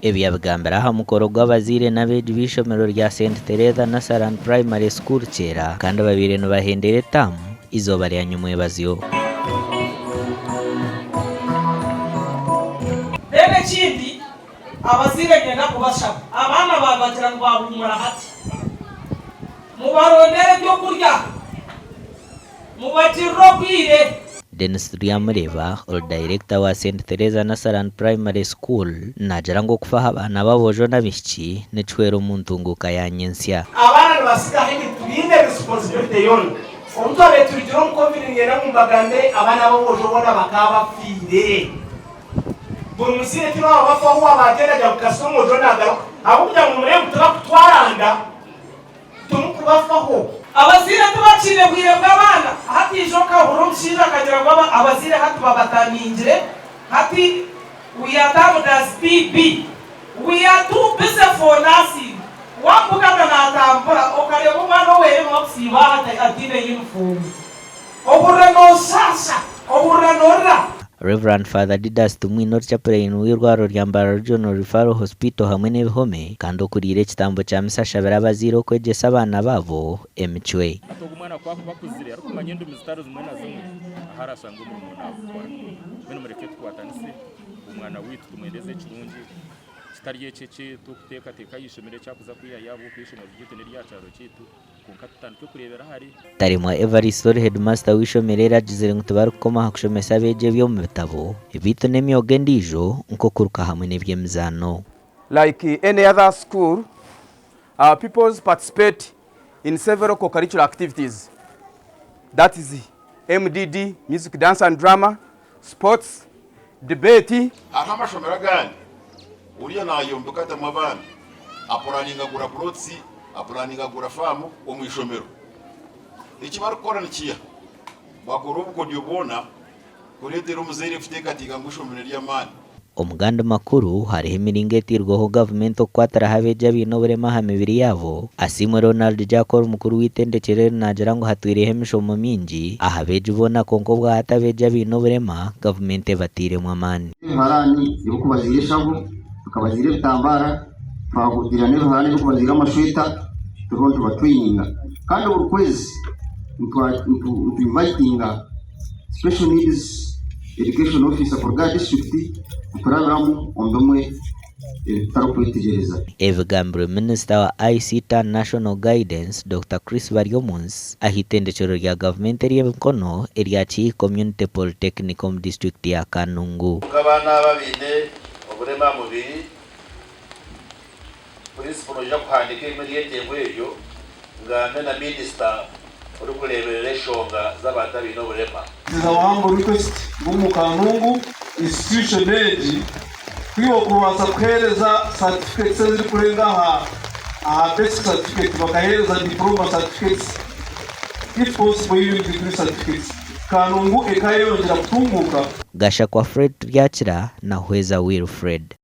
Ebi yabigambira aha mukoro gw'abazaire n'abeegi b'eishomero rya Saint Theresa Nursery and Primary School Kyera kandi babaire nibahendera etaamu eizooba rya nyomwebazyo. Then ekindi abazaire niinyenda kubashaba abaana baabagira ngu baahuumura hati mubarondere ebyokurya. Mubagirire obwire. Denis Turyamureeba, ori dayirekita wa Saint Theresa Nursery and Primary School, naagira ngu okufa aha baana b'aboojo n'abaishiki nikihwera omu ntunguuka ya nyentsya. Abaana nibatsigaho ebintu biine responsibility yoona. Obu twabaire turugire omu covid niinyenda ngu mbagambire abaana b'aboojo boona bakaba bafiire. Buri muzaire ti waaba bafaho waaba agyenda agira ngu kasita omwojo naagaruka. Ahabw'okugira ngu nimureeba ngu tibakutwara nda. Timukubafaho. Abazaire tibakiine bwire bw'abaana. Hati ijo nkahurira omushaija akagira ngu abazaire hati babataningire hati we are termed as BB. We are too busy for nursing. Wamubugaga natambura okareeba omwana owere niwe akusiiba aha ataine uniform. Ohurira noshaasha, ohurira norira. Rev. Father Didas Tumwine ori Chaplain w'eirwariro rya Mbarara Regional Referral Hospital hamwe n'ebihome kandi okuriire ekitambo kya misa ashabire abazaire okwegyesa abaana baabo emicwe. Hati ogu omwana ku akuba akuzire arikumanya endimi zitari zimwe na zimwe, ahu arashanga omurimo naagukora. Mbwenu mureke tukwatanise omwana waitu tumwendeze ekirungi kitari eki eki turikuteekateeka aha ishomero eki arikuza kwihayo ahabw'okuba eishomero ryaitu n'erya kyaro kyaitu. Kwonka tutandike kureebera ahari. Taremwa Evariste ori heedimasita w'eishomero eri agizire ngu tibarikukoma aha kushomesa abeegi eby'omu bitabo beitu n'emyoga endiijo nk'okuruka hamwe n'eby'emizaano. Like any other school, our pupils participate in several co-curricular activities that is MDD, music, dance and drama, sports, debate. Hariho amashomero agandi oriya nayombeka atamu abaana, apuraninga agura pulotisi, apuraninga agura faamu omu ishomero. Eki barikukora nikiiha? Bakora obukodyo bwona kureetera omuzaire kuteekateeka ngu eishomero n'ery'amaani. Omu gandi makuru, hariho emiringo etairweho gavumenti okukwatiraho abeegi abaine oburema aha mibiri yaabo. Asiimwe Ronald Jack ori mukuru w'eitendekyero eri naagira ngu hatwireho emishomo mingi aha beegi boona kwonka obwahati abeegi abaine oburema gavumenti ebatairemu amaani. Ebiharani eby'okubaziira eshaho, tukabaziira ebitambara, twahuutira n'ebiharani eby'okubaziira amashweta, turiho nitubatraininga. Kandi buri kwezi nitu invitinga special needs education officer kuruga aha disiturikiti kuturabiramu omu bimwe ebi tutarikwetegyereza. Ebigambirwe Minisita wa ICT and National Guidance, Dokita Chris Baryomunsi aha itendekyero rya gavumenti ery'emikono erya Kihihi Community Polytechnic omu disiturikiti ya Kanungu. Nk'abaana aba abaine oburema aha mubiri, Purinsipolo noija kuhandiika ebimwe ebyetengo ebyo ngambe na minisita orikureeberera enshonga z'abantu abaine oburema. It is our humble request ngu omu Kanungu institution egi ku iwe okubaasa kuheereza certificates ezirikurenga aha aha basic certificate bakaheereza diploma certificates if possible even degree certificates Kanungu ekayeyongyera kutunguuka. Gashakwa Fred Turyakira na Hweza Wilfred.